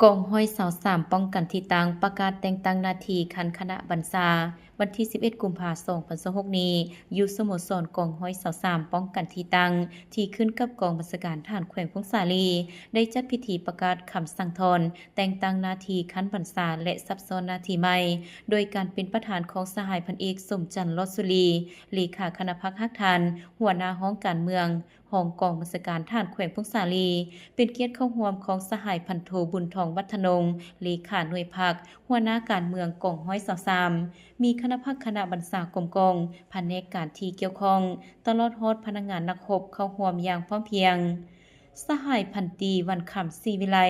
ກອງຮ້ອຍຊາວສາມ ປ້ອງກັນທີ່ຕັ້ງ ປະກາດແຕ່ງຕັ້ງໜ້າທີ່ຂັ້ນຄະນະບັນຊາ ວັນທີສິບເອັດ ກຸມພາ ສອງພັນຊາວຫົກນີ້ ຢູ່ສະໂມສອນກອງຮ້ອຍຊາວສາມ ປ້ອງກັນທີ່ຕັ້ງ ທີ່ຂຶ້ນກັບກອງບັນຊາການທະຫານແຂວງຜົ້ງສາລີ ໄດ້ຈັດພິທີປະກາດຄຳສັ່ງຖອນແຕ່ງຕັ້ງໜ້າທີ່ຂັ້ນບັນຊາ ແລະ ສັບຊ້ອນໜ້າທີ່ໃໝ່ ໂດຍການເປັນປະທານຂອງສະຫາຍພັນເອກ ສົມຈັນ ລອດສຸລີ ເລຂາຄະນະພັກຮາກຖານ, ຫົວໜ້າຫ້ອງການເມືອງ, ຮອງກອງບັນຊາການທະຫານແຂວງຜົ້ງສາລີ, ເປັນກຽດເຂົ້າຮ່ວມຂອງສະຫາຍພັນໂທ ບຸນທອງ ວັດທະນົງ ເລຂາໜ່ວຍພັກ, ຫົວໜ້າການເມືອງກອງຮ້ອຍຊາວສາມ, ມີຄະນະພັກຄະນະບັນຊາກົມກອງ, ພະແນກການທີ່ກ່ຽວຂ້ອງ, ຕະຫຼອດຮອດພະນັກງານນັກຮົບເຂົ້າຮ່ວມຢ່າງພ້ອມພຽງ. ສະຫາຍພັນຕີ ວັນຄຳ ສີວິໄລ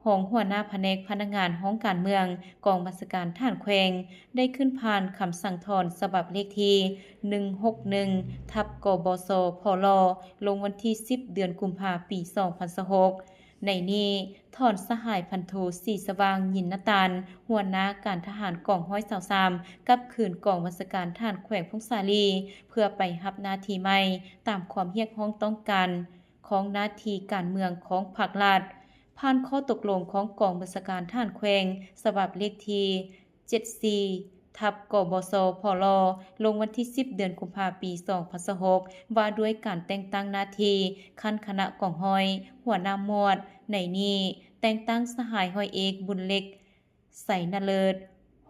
ຮອງຫົວໜ້າພະແນກພະນັກງານຫ້ອງການເມືອງ ກອງບັນຊາການທະຫານແຂວງ ໄດ້ຂຶ້ນຜ່ານຄຳສັ່ງຖອນສະບັບເລກທີ ໜຶ່ງຫົກໜຶ່ງ ທັບ ກບສ ພລ ລົງວັນທີສິບ ເດືອນກຸມພາ ປີສອງພັນຊາວຫົກ. ໃນນີ້ ຖອນສະຫາຍພັນໂທ ສີສະຫວ່າງ ຍິນນະຕານ ຫົວໜ້າການທະຫານກອງຮ້ອຍຊາວສາມ ກັບຄືນກອງບັນຊາການທະຫານແຂວງຜົ້ງສາລີ ເພື່ອໄປຮັບໜ້າທີ່ໃໝ່ ຕາມຄວາມຮຽກຮ້ອງຕ້ອງການ ຂອງໜ້າທີ່ການເມືອງຂອງພັກລັດ, ຜ່ານຂໍ້ຕົກລົງຂອງກອງບັນຊາການທະຫານແຂວງ ສະບັບເລກທີ ເຈັດສີ່ ທັບ ກບສ ພລ ລົງວັນທີສິບ ເດືອນກຸມພາ ປີສອງພັນຊາວຫົກ ວ່າດ້ວຍການແຕ່ງຕັ້ງໜ້າທີ່ຂັ້ນຄະນະກອງຮ້ອຍ ຫົວໜ້າໝວດ. ໃນນີ້ ແຕ່ງຕັ້ງສະຫາຍຮ້ອຍເອກ ບຸນເລັກ ໄຊນະເລີດ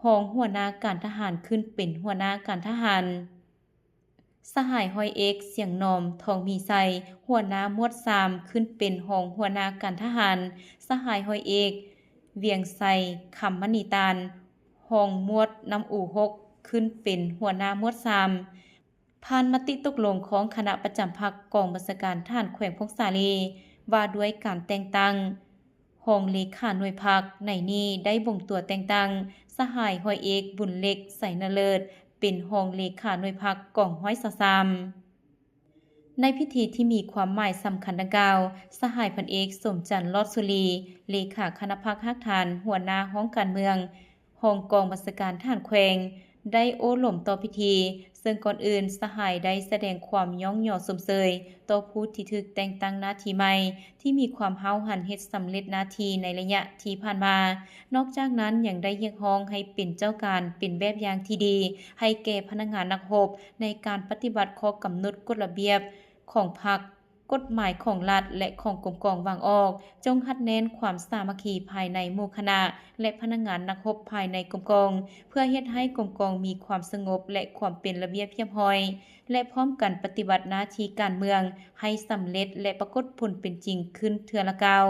ຮອງຫົວໜ້າການທະຫານ ຂຶ້ນເປັນຫົວໜ້າການທະຫານ. ສະຫາຍຮ້ອຍເອກ ສຽງໜອມ ທອງມີໄຊ ຫົວໜ້າໝວດສາມ ຂຶ້ນເປັນຮອງຫົວໜ້າການທະຫານ, ສະຫາຍຮ້ອຍເອກ ວຽງໄຊ ຄຳມະນີຕານ ຮອງໝວດນ້ຳອູຫົກ ຂຶ້ນເປັນຫົວໜ້າໝວດສາມ. ຜ່ານມະຕິຕົກລົງຂອງຄະນະປະຈຳພັກກອງບັນຊາການທະຫານແຂວງຜົ້ງສາລີ ວ່າດ້ວຍການແຕ່ງຕັ້ງ ຮອງເລຂາໜ່ວຍພັກ ໃນນີ້ໄດ້ບົ່ງຕົວແຕ່ງຕັ້ງສະຫາຍຮ້ອຍເອກ ບຸນເລັກ ໄຊນະເລີດ ເປັນຮອງເລຂາໜ່ວຍພັກກອງຮ້ອຍຊາວສາມ. ໃນພິທີທີ່ມີຄວາມໝາຍສຳຄັນດັ່ງກ່າວ, ສະຫາຍພັນເອກ ສົມຈັນ ລອດສຸລີ ເລຂາຄະນະພັກຮາກຖານ, ຫົວໜ້າຫ້ອງການເມືອງ, ຮອງກອງບັນຊາການທະຫານແຂວງ ໄດ້ໂອ້ລົມຕໍ່ພິທີ, ເຊິ່ງກ່ອນອື່ນສະຫາຍໄດ້ສະແດງຄວາມຍ້ອງຍໍຊົມເຊີຍຕໍ່ຜູ້ທີ່ຖືກແຕ່ງຕັ້ງໜ້າທີ່ໃໝ່ ທີ່ມີຄວາມຫ້າວຫັນເຮັດສຳເລັດໜ້າທີ່ໃນໄລຍະທີ່ຜ່ານມາ. ນອກຈາກນັ້ນຍັງໄດ້ຮຽກຮ້ອງໃຫ້ເປັນເຈົ້າການ, ເປັນແບບຢ່າງທີ່ດີໃຫ້ແກ່ພະນັກງານນັກຮົບ ໃນການປະຕິບັດຂໍ້ກຳນົດກົດລະບຽບຂອງພັກ, ກົດໝາຍຂອງລັດ ແລະ ຂອງກົມກອງວາງອອກ, ຈົ່ງຮັດແໜ້ນຄວາມສາມັກຄີພາຍໃນໝູ່ຄະນະ ແລະ ພະນັກງານນັກຮົບພາຍໃນກົມກອງ ເພື່ອເຮັດໃຫ້ກົມກອງມີຄວາມສະຫງົບ ແລະ ຄວາມເປັນລະບຽບຮຽບຮ້ອຍ ແລະ ພ້ອມກັນປະຕິບັດໜ້າທີ່ການເມືອງໃຫ້ສຳເລັດ ແລະ ປາກົດຜົນເປັນຈິງຂຶ້ນເທື່ອລະກ້າວ.